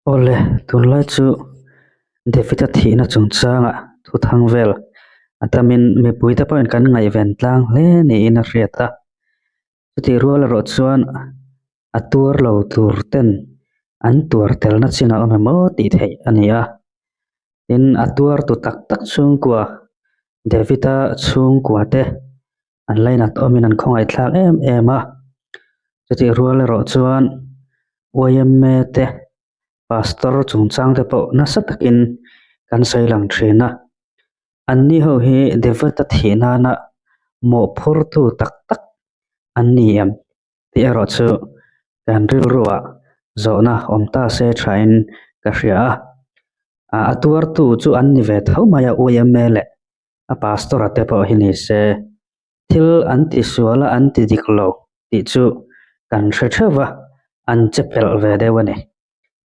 Awle, tunlai chu David-a thihna chungchangah thuthang vel a tamin mipuite pawhin kan ngaihven tlang hle niin a hriat a. Chutih rual erawh chuan a tuar lo tur ten an tuar telna chin a awm em aw tih theih a ni a. Tin, a tuartu tak tak chhungkua David-a chhungkua te an lainat awmin an khawngaihthlak em em a. Chutih rual erawh chuan yma te pastor chungchang te pawh nasa takin kan sawi lang thin a. Anni ho hi David-a thih nana mawhphurtu tak tak an ni em tih erawh chu kan rilruah zawhna awm ta se thain ka hria a. A tuartu chu an ni ve tho mai a yma leh a pastor a te pawh hi ni se thil an ti sual a an ti dik lo tih chu kan hre theuh va an che pelh ve deuh a ni.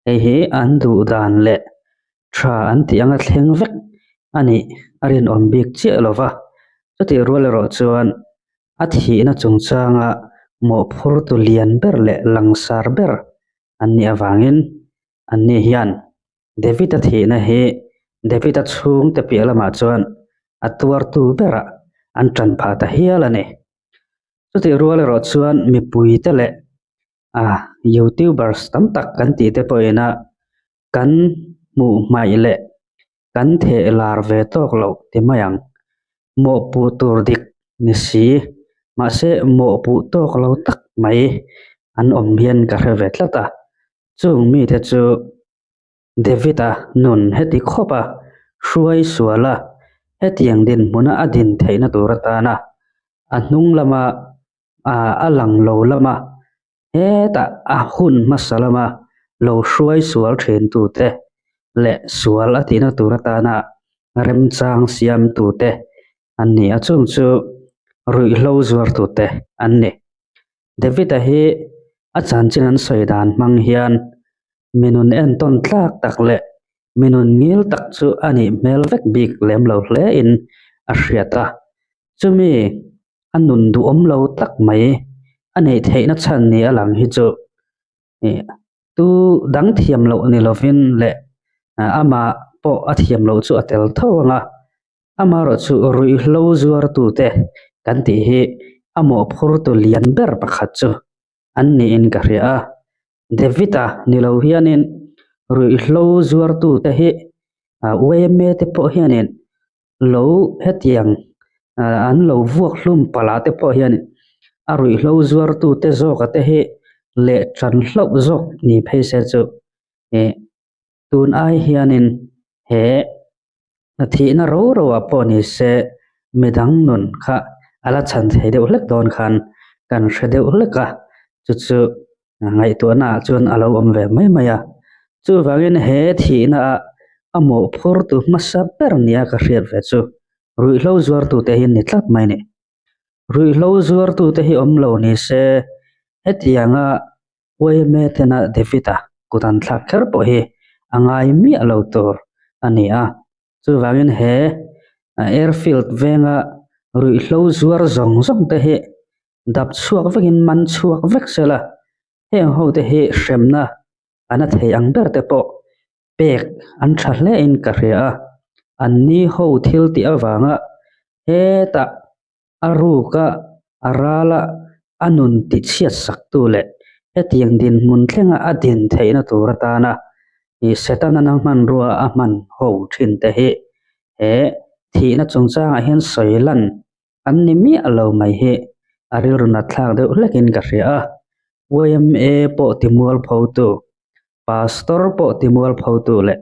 Hei hi an duh dan leh tha an tih anga thleng vek a nih a rinawm bik chiah lo va, chutih rual erawh chuan a thihna chungchanga mawhphurtu lian ber leh langsar ber an nih avangin anni hian David-a thihna hi David-a chhungte piah lamah chuan a tuartu berah an tan phah ta hial a ni. Chutih rual erawh chuan mipuite leh a youtubers tam tak kan tih te pawhin a kan hmuh hmaih leh kan theh lar ve tawk loh ti mai ang. Mawhpuh tur dik ni si mahse mawhpuh tawk lo tak mai an awm hian ka hre ve tlat a. Chung mite chu David-a nun heti khawp a hruai sual a, hetiang dinhmuna a din theihna tur atana a hnung lama a lang lo lama hetah a hun hmasa lama lo hruai sual thintute leh sual a tihna tur atana remchang siamtute an ni a, chung chu ruihhlo zuartute an ni. David-a hi a chanchin an sawi dan hmang hian mi nun entawn tlak tak leh mi nun ngil tak chu a nih hmel vek bik lem lo hle in a hriat a. Chumi a nun duhawm lo tak mai a neih theihna chhan ni a lang hi chu ih tu dang thiam loh ni lovin leh amah pawh a thiam loh chu a tel tho ang a. Amaherawhchu ruihhlo zuartute kan tih hi a mawhphurtu lian ber pakhat chu an niin ka hria a. David-a ni lo hianin ruihhlo zuartute hi yma te pawh hianin lo hetiang an lo vuak hlum palh ah te pawh hianin a ruihhlo zuartute zawka te hi leh tan hlauh zawk ni phei se chu ih tun ai hianin he Thihna ro ro ah pawh ni se midang nun kha a la chhan thei deuh hlek dawn khan kan hre deuh hlek a, chu chu ngaihtuahna ah chuan a lo awm ve mai mai a. Chuvangin he thihna ah a mawhphurtu hmasa ber nia ka hriat ve chu ruihhlo zuartute hi ni tlat mai a ni. Ruihhlo zuartute hi awm lo ni se hetianga Yma tena David-a kut an thlak kher pawh hi a ngai miah lo tur a ni a. Chuvangin he airfield venga ruihhlo zuar zawng zawng te hi dap chhuak vekin man chhuak vek sela, heng ho te hi hremna a na thei ang ber te pawh pek an tha hle in ka hria a. Anni ho thil tih avanga hetah a ruka a rala a nun tichhiat saktu leh hetiang dinhmun thlenga a din theihna tur atana ih Setana hmanrua a hman ho thin te hi he thihna chungchangah hian sawi lan an ni miah lo mai hi a rilru nat thlak deuh hlekin ka hria a. Yma pawh timual photu, Pastor pawh timual photu leh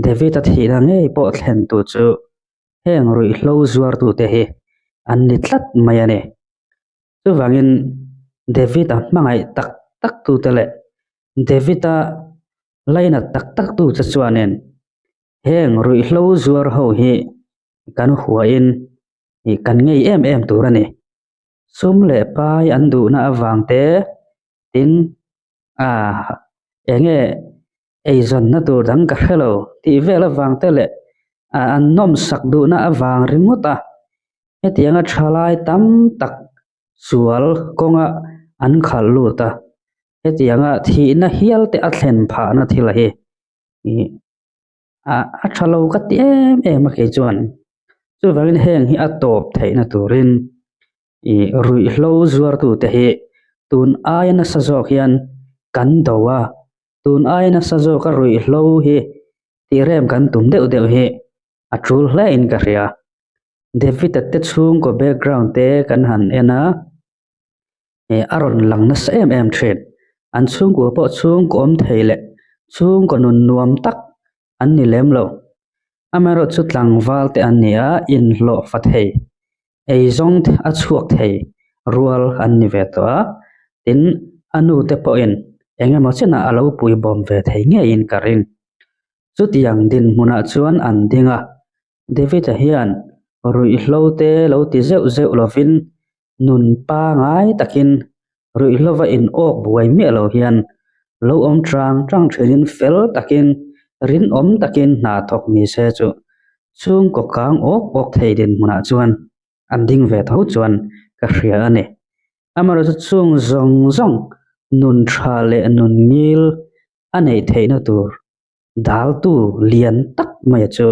David-a thihna ngei pawh thlentu chu heng ruihhlo zuartute hi an ni tlat mai a ni. Chuvangin David-a hmangaih tak tak tute leh David-a lainat tak tak tute chuanin heng ruihhlo zuar ho hi kan huahin kan ngei em em tur a ni. Sum leh pai an duhna avang te tin eng nge eizawnna tur dang ka hre lo tih vel avang te leh an nawmsak duhna avang ringawt a, hetianga thalai tam tak sual kawnga an khalh lut a, hetianga thihna hial te a thlen phahna thil hi. Ih a tha lo ka ti em em a kei chuan chuvangin heng hi a tawp theihna turin ih ruihhlo zuartute hi tun aia nasa zawk hian kan do a tun aia nasa zawka ruihhlo hi tih rem kan tum deuh deuh hi a tul hle in ka hria David-a te chhungkaw background te kan han en a eh a rawn lang nasa em em thin an chhungkua pawh chhungkaw awm thei leh chhungkaw nun nuam tak an ni lem lo amaherawh chu tlangval te an ni a inhlawh fa thei eizawng a chhuak thei rual an ni ve tawh a tin a nu te pawhin eng emaw chenah a lo pui bawm ve thei ngeiin ka ring chutiang dinhmunah chuan an ding a David-a hian ruihhlo te lo ti zeuh zeuh lovin nun pangai takin ruihhlova in awk buai miah lo hian lo awm chang chang thinin fel takin rinawm takin hna thawk ni se chu chhungkaw kang awk awk thei dinhmunah chuan an ding ve tho chuan ka hria a ni. Amaherawhchu chung zawng zawng nun tha leh nun ngil a neih theihna tur daltu lian tak mai chu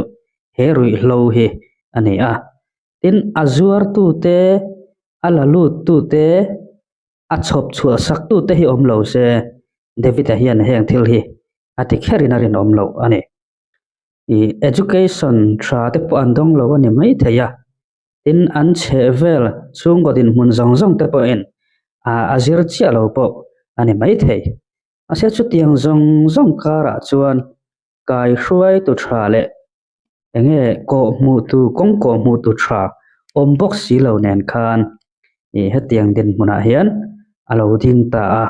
he ruihhlo hi a ni a tin a zuartu te a la lut tu te a chhawp chhuah sak tu te hi awm lo se David-a hian heng thil hi a ti kherin a rinawm loh a ni ih education tha te pawh an dawng lo a ni maithei a tin an chheh vel chhungkaw dinhmun zawng zawng te pawhin a zir chiah lo pawh a ni maithei. Mahse chutiang zawng zawng karah chuan kai hruaitu tha leh eng nge kawh hmuh tu kawng kawh hmuh tu tha awm bawk si lo nen khan ih hetiang dinhmunah hian a lo ding ta a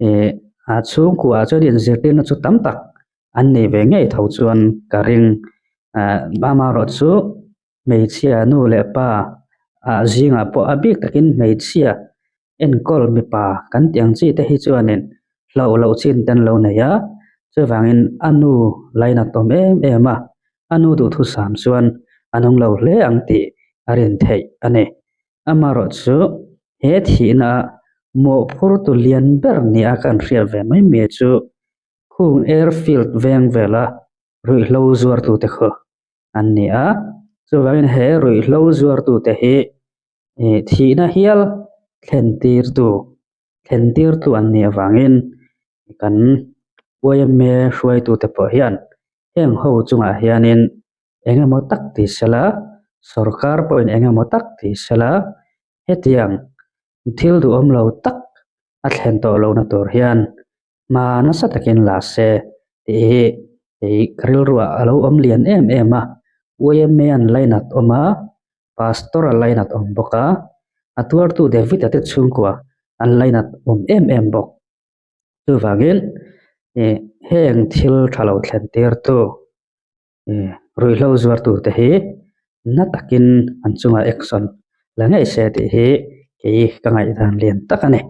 ih a chhungkuaah chuan inzirtirna chu tam tak an nei ve ngei tho chuan ka ring ah amaherawhchu hmeichhia nu leh pa ah zingah pawh a bik takin hmeichhia enkawl mipa kan tih ang chi te hi chuanin hlauh loh chin te an lo nei a chuvangin a nu lainat awm em em a a nu duhthusam chuan a nung lo hle ang tih a rin theih a ni amaherawh chu he thihna mawhphurtu lian ber nia kan hriat ve mai mai chu khung airfield veng vela ruihhlo zuartute khaw an ni a chuvangin he ruihhlo zuartute hi ih thihna hial thlen tirtu thlen tirtu an nih avangin kan yma hruaitute pawh hian heng ho chungah hianin eng emaw tak ti sela sorkar pawhin eng emaw tak ti sela hetiang thil duhawm lo tak a thlen tawh lohna tur hian hma nasa takin la se tih hi ih ka rilruah a lo awm lian em em a yma an lainat awm a pastor a lainat awm bawk a a tuartu David a te chhungkua an lainat awm em em bawk chuvangin ih heng thil tha lo thlen tir tu ih ruihhlo zuar tu te hi na takin an chungah action la ngei se tih hi kei ka ngaihdan lian tak a ni.